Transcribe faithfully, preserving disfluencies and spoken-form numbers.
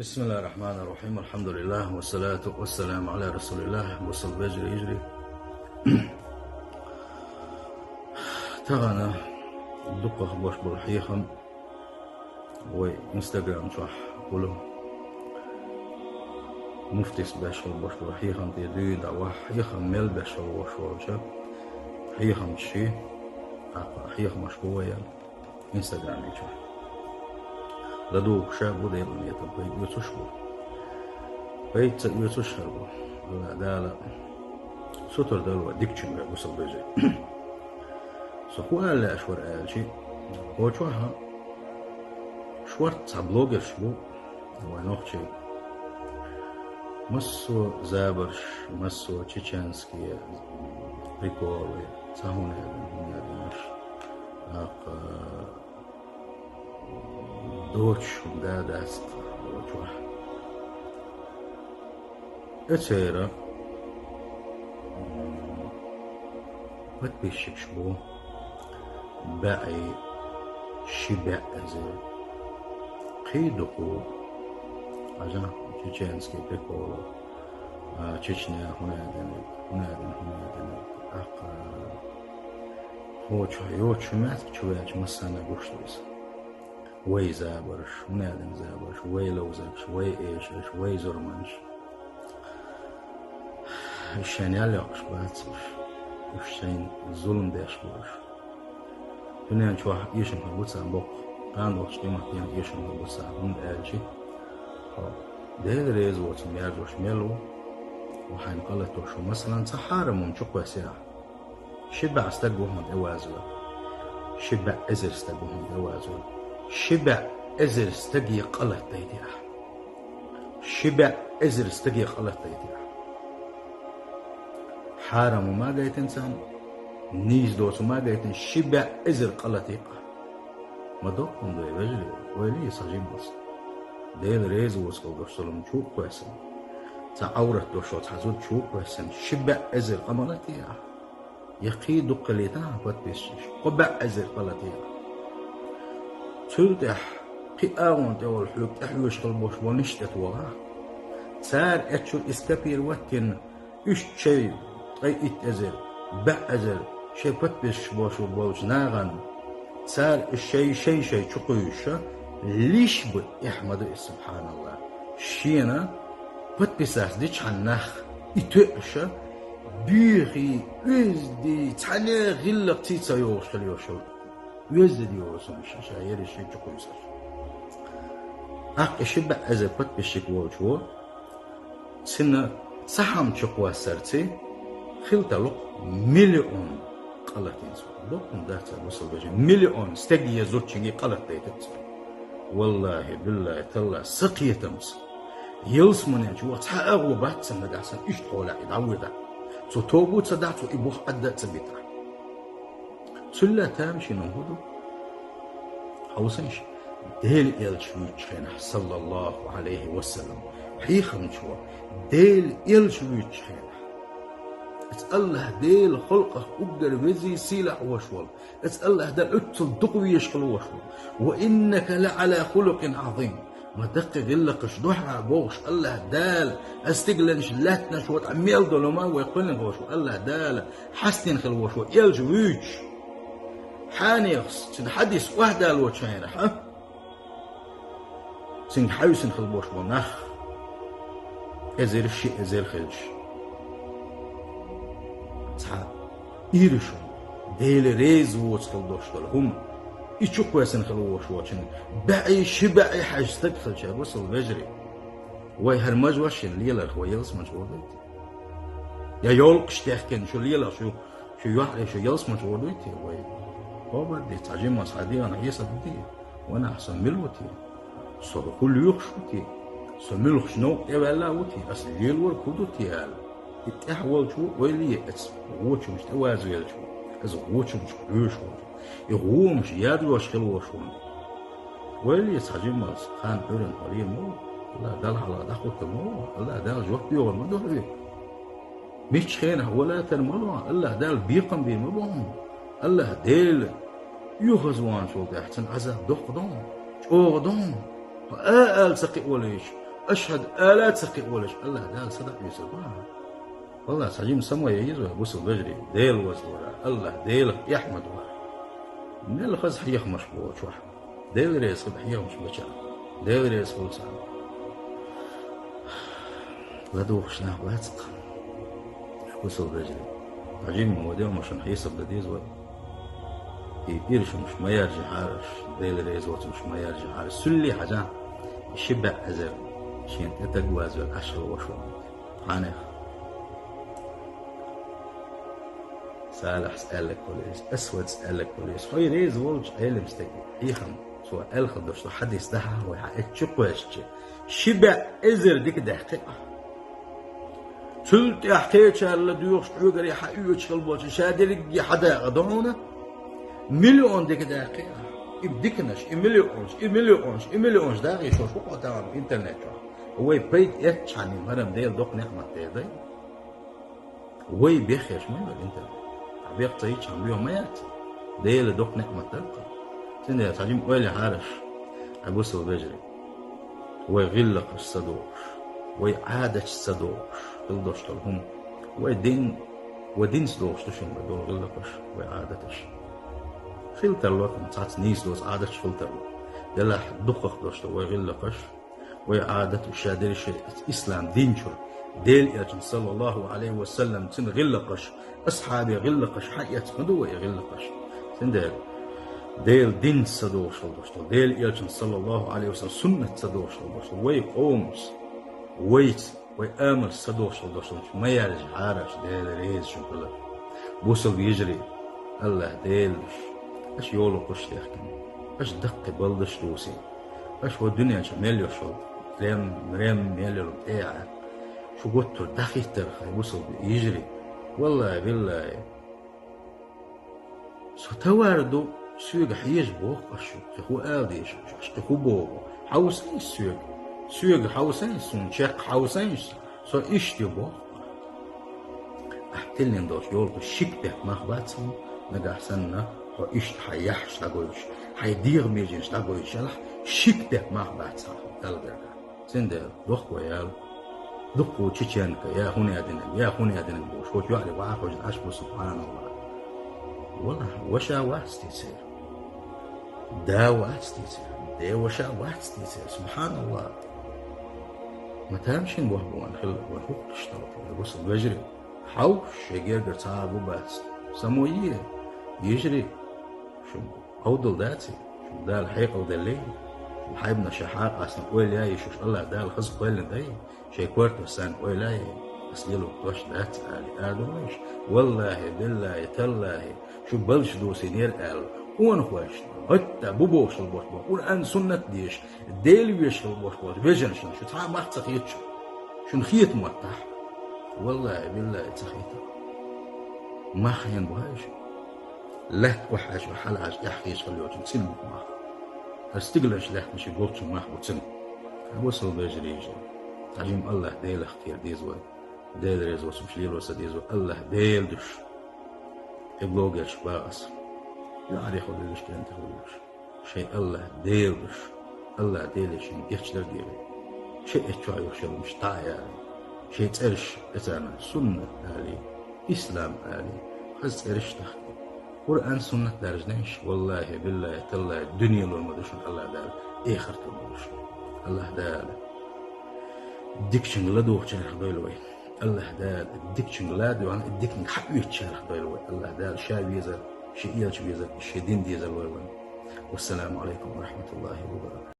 بسم الله الرحمن الرحيم. الحمد لله والصلاة والسلام على رسول الله. Бусалба вежарий, йижарий. Тахана дукхагӀа беш бола хьехам вай Instagram чохь хуьлу. Муфтис беш хила беш бола хьехам тӀе дуьйна дӀавахь, хьехам мел беш хила волуш волчу хьехамчийн, тӀаккха хьехамаш бу вайн Instagram чохь. ЛадугӀуш а бу, Делан нийятах пайда оьцуш а бу. Пайда ца оьцуш а хир бу. Дала, Дала сутара дойла вай дикачуьнга, бусалба вежарий. Со хӀун ала лаьаш вара аьлча, кху чохь шортта цхьа блогерш бу, вайн нохчий. Массо а забарш, массо а чеченские приколы, цхьа хӀума аьлла, хӀума аьлла, тӀаккха доцуш хӀума да, дац кху чохь. Эцера, м, подписчикаш бу бӀе, ши бӀе эзар. Кхин дукха, хьажа, чеченские приколы, а, Чечня хӀунда а дина, хӀунда а дина, хӀунда а дина. ТӀаккха кху чохь йоцуш хӀума яц, чу ваьлча массарна гуш ду иза. Вай забарш, хӀунда а дина забарш, вай ловзарш, вай эшарш, вай зурманш. Уьш шайна ял йоккхуш бац уьш. Уьш шайна зулам деш бу уьш. Дуьнен чохь эшам хир бу царна боккха, кхана долчу къематдийнахь эшам хир бу царна, хӀунда аьлча хьо Дела реза воцург яржош мел ву, хьо хьайна къа латош ву. Масалан, цхьа хьарам хӀума чу кхоьссира ахь. Ши бӀе стаг ву хьуна тӀе вазавелла. Ши бӀе эзар стаг ву хьуна тӀе вазавелла. Ши бӀе эзар стаге къа латадайти ахь. Ши бӀе эзар стаге къа латадайти ахь. Хьарам хӀума гайтина царна, нийса доцу хӀума гайтина, ши бӀе эзар къа латийкъа. Ма доккха хӀума ду, вежарий, ойла е, сан жимма ас. Дела реза воцург долуш зулам чу а кхоьссина, цхьа Ӏаврат долуш цхьа зуда чу а кхоьссина, ши бӀе эзар къа ма латийкъа. Я кхин дукха летахь подписчикаш, кхо бӀе эзар къа латийкъа. Цул тӀаьхьа кхин агӀонна тӀе волу хьоьга тӀехьоьжуш хила болуш болу ниш тӀе тохахь, цара эцчул и скопировать дина, уьш шайн ткъе итт эзар, бӀе эзар шайн подписчикаш болуш болчу нахана, цара уьш шай-шай-шай чу кхуьйсуша, лиш бу, эхь ма ду иза, субханаллахӀ. Шена подписаться дичхьана нах и тоьуша, буьйхий, оьзда, цхьана гӀиллакх ций ца йогӀуш хила йолуш йолу. Оьзда йолу сумаш ша ерриш шайн чу кхуьйсуш. ТӀаккха и ши бӀе эзар подписчик волчо, цуьнан цхьа хӀума чу кхоссарца хила тарло-кх миллион къа латийна цо. Доккха хӀума дац, бусалба вежарий, миллион стаге, зудчуьнге къа латадайтира цо. ВаллахӀи, биллахӀи, таллахӀи, сан кхетамца, ялсамане чу ваха цхьа агӀо бац цунна нагахь санна иштта хьолехь и дӀавоьдахь. Цо тоба а ца дахь, цо и бух Ӏадда а ца битахь. Цул а тамашийна хӀун ду? Хьовсийша, Делан элча вуьйцучу хенахь, саллаллахӀу Ӏалайхи ва саллам, хьехамчо, Делан элча вуьйцучу хенахь, аса АллахӀ Делан халкъах уггар везий, сийлахь волуш волу, аса АллахӀ Дала оццул дукха везаш хила волуш волу. «Ва иннака ла Ӏала хулукъин Ӏазим». Ма даккхий гӀиллакхаш ду хьан бохуш, АллахӀ Дала аса стигланаш, лаьттанаш ву тӀе мел долу ма вай кхоьллина волуш ву, АллахӀ Дала хьастина хила волуш ву, элча вуьйцуш. Хьанехас, цуьнан хьадис охьадалочу хенахь, а? Цуьнга хьаьвсина хила болуш болу нах, эзар, ши эзар хилча, цхьа иришо, Дела реза воцу хила долуш долу хӀума, и чу кхоьссина хила волуш волчун бӀе, ши бӀе хьаьжна стаг хилча, бусалба вежарий. Вай хӀара мажа вашина леларх вай ялсамане чу вогӀуьйту? Я йолкхуш техкина шу леларх шу, шу юьхьӀаьржа шу ялсамане чу вогӀуьйту вай? Хабар де, цхьа жимма схьа дегӀана хьесап де. Ванах, со мила ву те? Со хӀун лоьхуш ву те? Со муьлхачу новкъа тӀеваьлла а ву те? Аса лелорг хӀун ду те аьлла, и тӀаьхьа волчо ойла е, аса гӀочамаш тӀе вазавелчо, аса гӀочамаш хьоьжуш волчо, и гӀомаш яржош хила волуш ву. Ойла е, цхьа жимма ас, кхана Ӏуьйранна хьо лийр ма ву, АллахӀ Далла хьалха дӀахӀуттур ма ву, АллахӀ Далла жоп доьхур ма ду хьоьга. Миччу хенахь валатар ма ло, АллахӀ Дала бекхам бийр ма бу хьуна. АллахӀ Дела оьгӀазвахначул тӀаьхьа цуьнан Ӏазап доккха ду хьуна, чӀогӀа ду хьуна. Хьо а ала ца кхиавелча, «Ашхьаду» ала ца кхиъна волаш, АллахӀ Дала садакъа вийцар бахьа. ВаллахӀи, цхьа жима самой йийза вай, бусалба вежарий, Дела вазвара, АллахӀ Делах эхь ма дора. Мел хаза хьехамаш болчохь, Дела реза хила хьехамаш бечохь, Дела реза хуьлу царна. ЛадугӀуш нах бац-кх, бусалба вежарий. Цхьа жима ма вадига, ма шуна хьесап дан деза вай. И иршамаш ма яржахьара, Дела реза воцурш ма яржахьара. Суьллий хьажахь, ши бӀе эзар шена тӀе таг вазвелла Ӏаш хилла ваша вара. Хьанех? Салахьс аьлларг хуьлу иза, Асвадс аьлларг хуьлу иза. Хьо реза волчу Ӏелам стеган хьехам, цо аьлла хилла долуш ду хьадис дахьа вай хьан эцчу кхоьссича, ши бӀе эзар дика даьккхи ахь. Цул тӀаьхьа кхечарна доьхуш, хьоьгара хьан оьцуш хила болчу ша дерриге хьан дакъа ду хьуна, миллион дика даьккхи ахь. И диканаш, и миллионаш, и миллионаш, и миллионаш дагӀе шуна хӀокху тӀехь интернет чохь. Вай пайда эцча хьан, хӀара-м Делан доккха неӀмат дерг дай. Вай беххеш ма ю интернет. Хьан бех ца йича хьан боьха ма яц. Делан доккха неӀмат дара-кх. Цундела цхьа жима ойла яхьара, хьан бусалба вежарий. Вай гӀиллакхаш ца дохуш, вай Ӏадаташ ца дохуш хила долуш долу хӀума. Вай дин, вай динца дохуш ду шуна вай долу гӀиллакхаш, вай Ӏадаташ. Хила тарло, цхьацца нийса доцу Ӏадаташ хила тарло. Делахь дукхах долуш ду вай гӀиллакхаш, вай Ӏадаташ, ша дерриш а ислам дин чуьра, Делан элчан, саллаллаху Ӏалайхи ва саллам, цуьнан гӀиллакхаш, асхьабийн гӀиллакхаш хьаэцна ма ду вай и гӀиллакхаш. Цундела Делан динца ца дохуш хила долуш ду, Делан элчан, саллаллаху Ӏалайхи ва саллам, суннатца ца дохуш хила долуш ду, вай къомаца, вайца, вай амалца ца дохуш хила долуш ду, ма яржахьара, Дела реза шуна хилар. Бусалба вежарий, АллахӀ Дела душ, аша йолу кхуш дехкина, аша даккхий балдаш дусий. Аша хӀокху дуьнен чу мел йолуш волу рем, рем мел йолу тӀехьа шу гуттар дӀахӀиттара хьайн бусалба йижарий. Валлахи, биллахи, со товар ду, соьга хьежа боху аша шу, кхин хӀун ала деза аша, аша кхин хӀун боху? Хьовсийша соьга, соьга хьовсийша, суна чекх хьовсийша. Со иштта ю боху. Ахь тиллина долуш йолу шик бехк мах бац хьуна, нагахь санна хьо иштта хьайн яххьаш дӀагойтуш, хьайн дегӀан меженаш дӀагойтуш ялахь, шик бехк мах бац хьуна Далла гергахь. Цундела дохко ял, дуккха чеченка, я хӀун я динарг, я хӀун я динарг бохуш, хӀокху йоӀарий ваха хьожа Ӏаш бу, субхьаналлахӀ. Валлахь, ваша вац те церан. Да вац те церан, де ваша вац те церан, субхьаналлахӀ. Ма тамашийна боху вайн хилла, вайн хӀуттуш долу, вайн бусалба вежарий. Хьовсуш, шайн гергара цхьа а гу бац. Самое, йижарий, шуна Ӏовдал даций? Шуна Дала хьекъал деллий? Шуна хьайбанаш шайн хьакъастана ойла яй, шуьш АллахӀ Дала хаза кхоьллина дай? Шайн кортош санна ойла яй, ас лело дош дац али, ала ду вайша? Валлахи, биллахи, таллахи, шу балчу дусийнера аьлла, къонахошна, хӀотта бу бохуш хила болуш болу, Къуръан, суннат дезаш, Дела везаш хила болуш болчу вежаршна шу цхьа а мах ца хеташ, шуна хета моттахь? Валлахи, биллахи, ца хета. Мах хьенан бу хьаьжа? Лаьтта охьаьжа, хьалаьжа, эхь хеташ хила йолчун цӀена бу мах. ХӀара стигаланаш лаьттанаш и болчун мах бу цӀена. Хьан бусалба вежарий, йижарий, цхьа жима АллахӀ Делах кхера деза вай. Дела реза воцурш лело ца деза вай. АллахӀ Дела душ. И блогерш бах ас. ЙоӀарий хуьлуш, кӀентий хуьлуш. Шайн АллахӀ Дела душ. АллахӀ Деле шайна гечдар а делий. Шайн эцчохь йолу шелламаш дӀа а яьллий. Шайн цӀераш эцарна суннат алий, ислам алий, хаза цӀераш а тахкий. Къуръан, суннат даржанаш, валлахи, биллахи, таллахи, дуьне лур ма ду шуна АллахӀ Дала, эхарт лур ма ду шуна АллахӀ Дала. Дикачуьнга ладугӀучарах дойла вай. АллахӀ Дала дикачуьнга ладугӀу, диканиг хьаоьцучарах дойла вай. АллахӀ Дала Ша везар, Шен элча везар, Шен дин дезар лойла вайна. Вассаламу Ӏалайкум ва рахьматуллахӀи ва баракатухӀ.